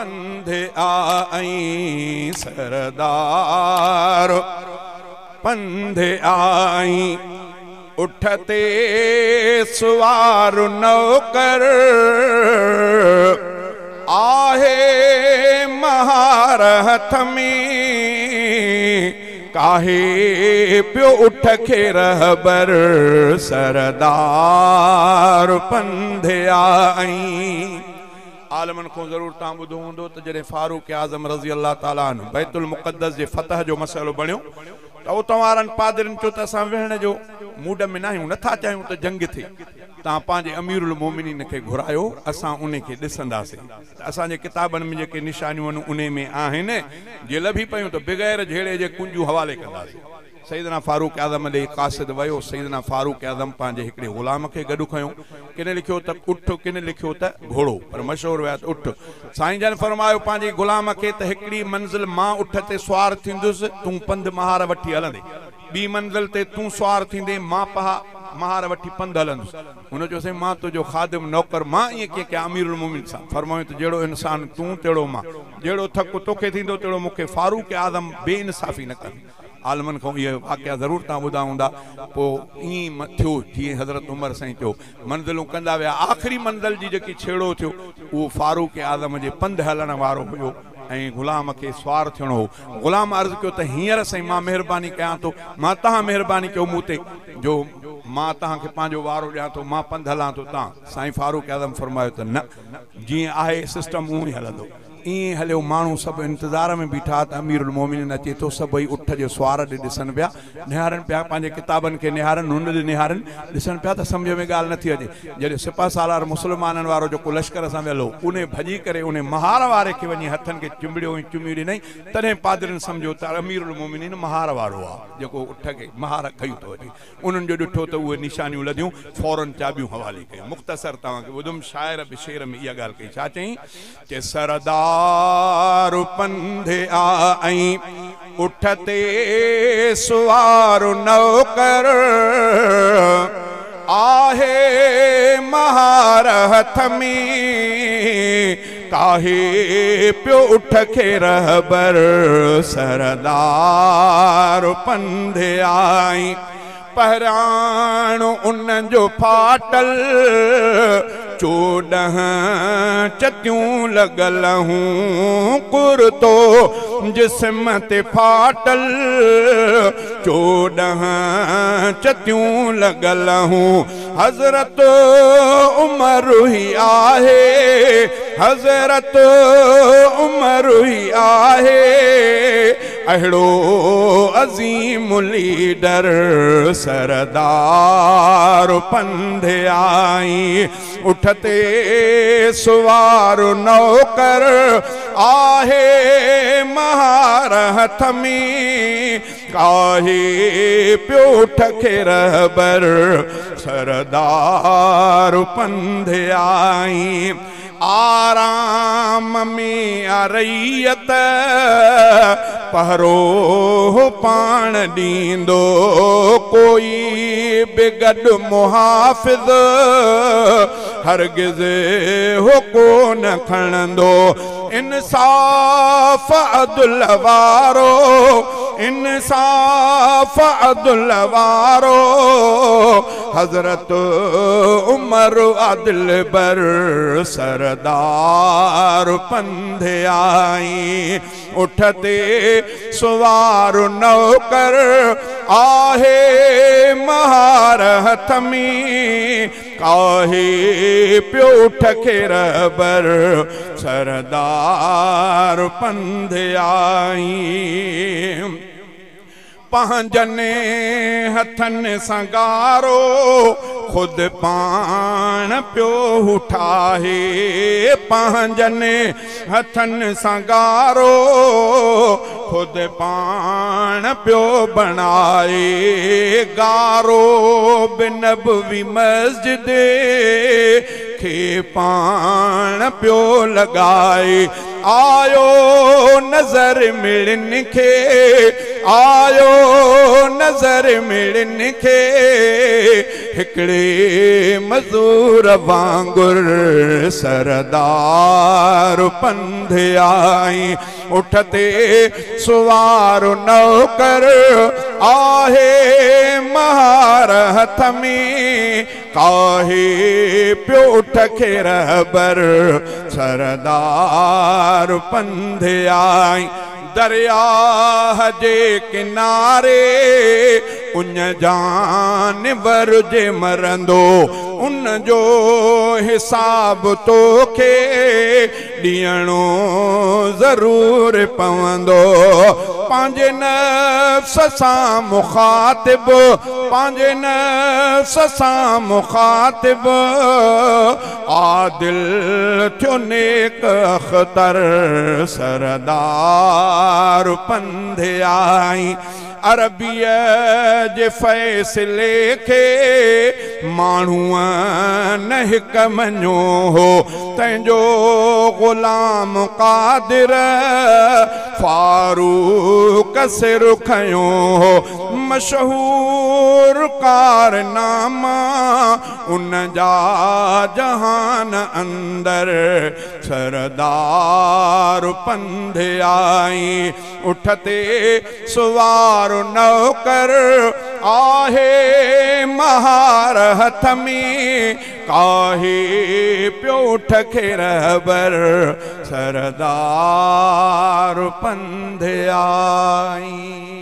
पंध आई, सरदार पंध आई। उठ ते सवार नौकर आहे महार हथ में, काहे पियो उठ खे रहबर, सरदार पंध आई। आलमन खां ज़रूरु तव्हां ॿुधो हूंदो त जॾहिं फ़ारूक आज़म रज़ी अल्लाह ताला अन्हु बैतुल मुक़द्दस जे फतह जो मसइलो बणियो त उतां वारनि पादरियुनि चयो त असां विहण जो मूड में न आहियूं, नथा चाहियूं त जंग थिए, तव्हां पंहिंजे अमीरुल मोमिनीन खे घुरायो, असां उन खे ॾिसंदासीं। त असांजे किताबनि में जेके निशानियूं आहिनि उन में आहिनि, जे लभी पयूं त बग़ैर झेड़े जे कुंजूं हवाले कंदासीं। सईदना फ़ारूक आज़म ॾे क़ासिद वियो, सईदना फ़ारूक आज़म पंहिंजे हिकिड़े ग़ुलाम खे गॾु खयो, किन लिखियो त उठ, किन लिखियो त घोड़ो, पर मशहूर विया त उठ। साईं जन फरमायो पंहिंजे ग़ुलाम खे त हिकिड़ी मंज़िल मां उठ ते सुवार थींदुसि, तूं पंधु महार वठी हलंदे, ॿी मंज़िल ते तूं सुवार थींदे, मां पहा महार वठी पंधु हलंदुसि। हुन चयो साईं मां तुंहिंजो ख़ादिम नौकर, मां ईअं कीअं कयां अमीरुल मोमिन सां? फरमायो त जहिड़ो इंसान तूं तहिड़ो मां, जहिड़ो थक तोखे थींदो तहिड़ो मूंखे। फ़ारूक आज़म बेइंसाफ़ी न कंदो। आलमनि खां इहे वाक़िया ज़रूरु तव्हां ॿुधा हूंदा। पोइ ईअं थियो जीअं हज़रत उमर साईं चयो, मंज़िलूं कंदा विया, आख़िरी मंज़िल जी जेकी छेड़ो थियो उहो फ़ारूक आज़म जे पंधु हलण वारो हुयो ऐं ग़ुलाम खे सुवार थियणो हो। ग़ुलाम अर्ज़ु कयो त हींअर साईं मां महिरबानी कयां थो, मां तव्हां महिरबानी कयो मूं ते जो मां तव्हांखे पंहिंजो वारो ॾियां थो, मां पंधु हलां थो तव्हां। साईं फ़ारूक आज़म फरमायो त न, जीअं आहे सिस्टम उहो ई हलंदो। ईअं हलियो, माण्हू सभु इंतज़ार में बीठा त अमीरुल मोमिनीन अचे थो। सभई उठ जे सुवार ॾे ॾिसनि पिया, निहारनि पिया, पंहिंजे किताबनि खे निहारनि, हुन ॾे निहारनि, ॾिसनि पिया त सम्झ में ॻाल्हि नथी अचे। जॾहिं सिपा सालार मुस्लमाननि वारो जेको लश्कर सां वियल हो उन भॼी करे उन महार वारे खे वञी हथनि खे चिंबड़ियो ऐं चुमियूं ॾिनई, तॾहिं पादरियुनि सम्झो त अमीरुल मोमिनीन महार वारो आहे जेको उठ खे महार खयूं थो अचे। उन्हनि जो ॾिठो त उहे निशानियूं लधियूं, फ़ौरन चाबियूं हवाले कयूं। मुख़्तसर तव्हांखे ॿुधुमि, शाइर बि शेर में इहा ॻाल्हि कई, छा चयईं? चए सरदार पंध आई, उठ ते सवार नौकर आहे महार हथ में, काहे पियो उठ खे रहबर, सरदार पंध आई। पहिराण उन जो फाटल, 14 चतियूं लॻल हूं, कुर्तो जिस्म ते फाटल, 14 चतियूं लॻल हूं। हज़रत उमर ही आहे, हज़रत उमर ही आहे, अहिड़ो अज़ीम लीडर, सरदार पंध आई। उठ ते सवार नौकर आहे महार हथ में, काहे पियो उठ खे रहबर, सरदार पंध आई। आराम में अरैयत पहरो पाण ॾींदो, कोई बि गॾु मुहाफ़िज़ हरगिज़ हो कोन खणंदो। इंसाफ़ अदुल वारो, इंसाफ़ अदुल वारो, हज़रत उमर अदिल बर, सरदार पंध आई। उठ ते सवार नौकर आहे महार हथ में, काहे पियो उठ खे रहबर, सरदार पंध आई। पंहिंजनि हथनि सां गारो ख़ुदि पाण पियो ठाहे, पंहिंजनि हथनि सां गारो ख़ुदि पाण पियो बणाए। गारो बि नबवी मस्जिद खे पाण पियो लॻाए। आयो नज़र मिड़नि खे, आयो नज़र मिड़न खे हिकिड़े मज़ूर वांगुरु सरदार पंध आई। उठ ते सुवार नौकर आहे महार हथ में काहे पियो उठ खे रहबर सरदार पंध आई। दरिया जे किनारे उन जानवर जे मरंदो उन जो हिसाब तोखे ॾियणो ज़रूर पवंदो। पंहिंजे नफ़्स सां मुखातिब, पंहिंजे नफ़्स सां मुखातिब आदिल थियो नेक अख़्तर सरदार पंध आई। अरबीअ जे फ़ैसिले खे माण्हूअ न हिकु मञियो हो, तंहिंजो ग़ुलाम क़ादिर फारूक सिर खयो हो। मशहूर कारनामा उन जा जहान अंदर सरदार पंध आई। उठ ते सुवार नौकर आहे महार हथ में काहे पियो उठ खे रहबर सरदार पंध आई।